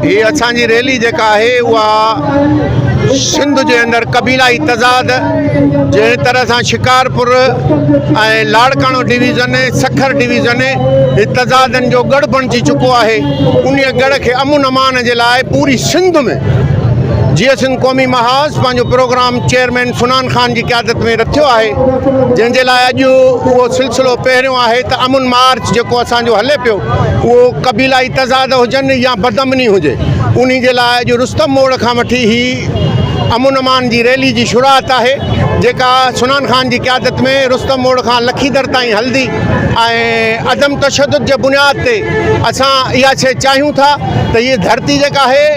هي اسان جي ريلي جيڪا آهي اها سنڌ جي اندر قبيلائي تضاد جنهن طرح سان شڪارپور ۽ لاڙڪاڻو ڊويزن سکر ڊويزن هي تضادن جو ڳڙ بڻجي چڪو آهي انهي ڳڙ کي امن امان جي لاء پوري سنڌ ۾ جيئي سنڌ قومي محاذ پنهنجو پروگرام چيئرمين سنان خان جي قيادت ۾ رٿيو آهي جنهن جي لاء اڄ اهو سلسلو پهريون آهي ته امن مارچ جيڪو اسان جو هلي پيو اهو قبيلائي تضاد هجن يا بدامني هجي انهي جي لاء اڄ رستم موڙ کان وٺي هي امن امان جي ريلي جي شروعات آهي جيڪا سنان خان جي قيادت ۾ رستم موڙ کان لکي در تائين هلندي ۽ عدم تشدد جي بنياد تي اسان اها شيء چاهيون ٿا ته هي ڌرتي جيڪا آهي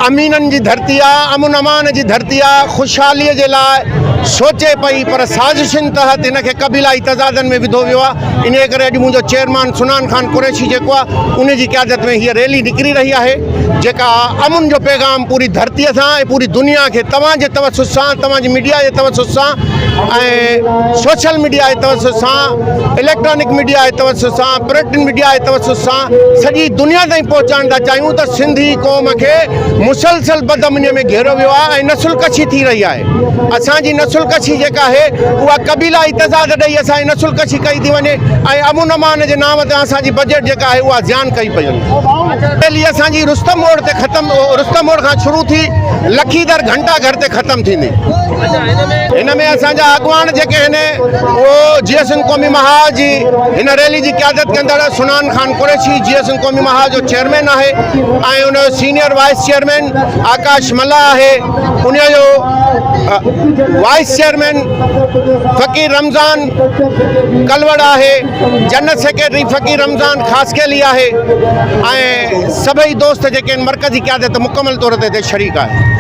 امينن جي ڌرتي آهي امن امان جي ڌرتي آهي خوشحالي جي لاء سوچي پئي پر سازشن تحت هن کي قبيلائي تضادن ۾ وڌو ويو آهي انهيء ڪري اڄ منهنجو چيئرمين سنان خان قريشي جيڪو آهي ان جي قيادت ۾ هيء ريلي نڪري رهي آهي جيڪا امن جو پيغام پوري ڌرتيء سان ۽ پوري دنيا کي توهان جي توسط سان توهان جي ميڊيا جي توسط سان ۽ سوشل ميڊيا جي توسط سان اليڪٽرانڪ ميڊيا جي توسط سان پرنٽ ميڊيا جي توسط سان سڄي دنيا تائين پهچائڻ ٿا چاهيون ته سنڌي قوم کي مسلسل بدامنيء ۾ گهيريو ويو آهي ۽ نسل ڪشي ٿي رهي آهي. اسان جي نسل ڪشي جيڪا آهي اها قبيلائي تضاد ڏئي اسان جي نسل ڪشي ڪئي ٿي وڃي ۽ امن امان جي نام تي اسان جي بجيٽ جيڪا آهي اها زيان ڪئي پئي وڃي. ريلي اسان جي رستم موڙ تي ختم رستم موڙ کان شروع ٿي لکي در گهنٽا گهر تي ختم ٿيندي. هن ۾ اسان جا اڳواڻ جيڪي آهن اهو جي ايس اين قومي محاذ جي هن ريلي جي قيادت ڪندڙ سنان خان قريشي جي ايس اين قومي محاذ جو چيئرمين آهي ۽ ان جو senior vice chairman Akash Mallah آهي. ان جو وائيس چيئرمين فقير رمضان ڪلوڙ آهي، جنرل سيڪريٽري فقير رمضان خاصخيلي آهي ۽ سڀئي دوست جيڪي آهن مرڪزي قيادت مڪمل طور تي هتي شريڪ آهي.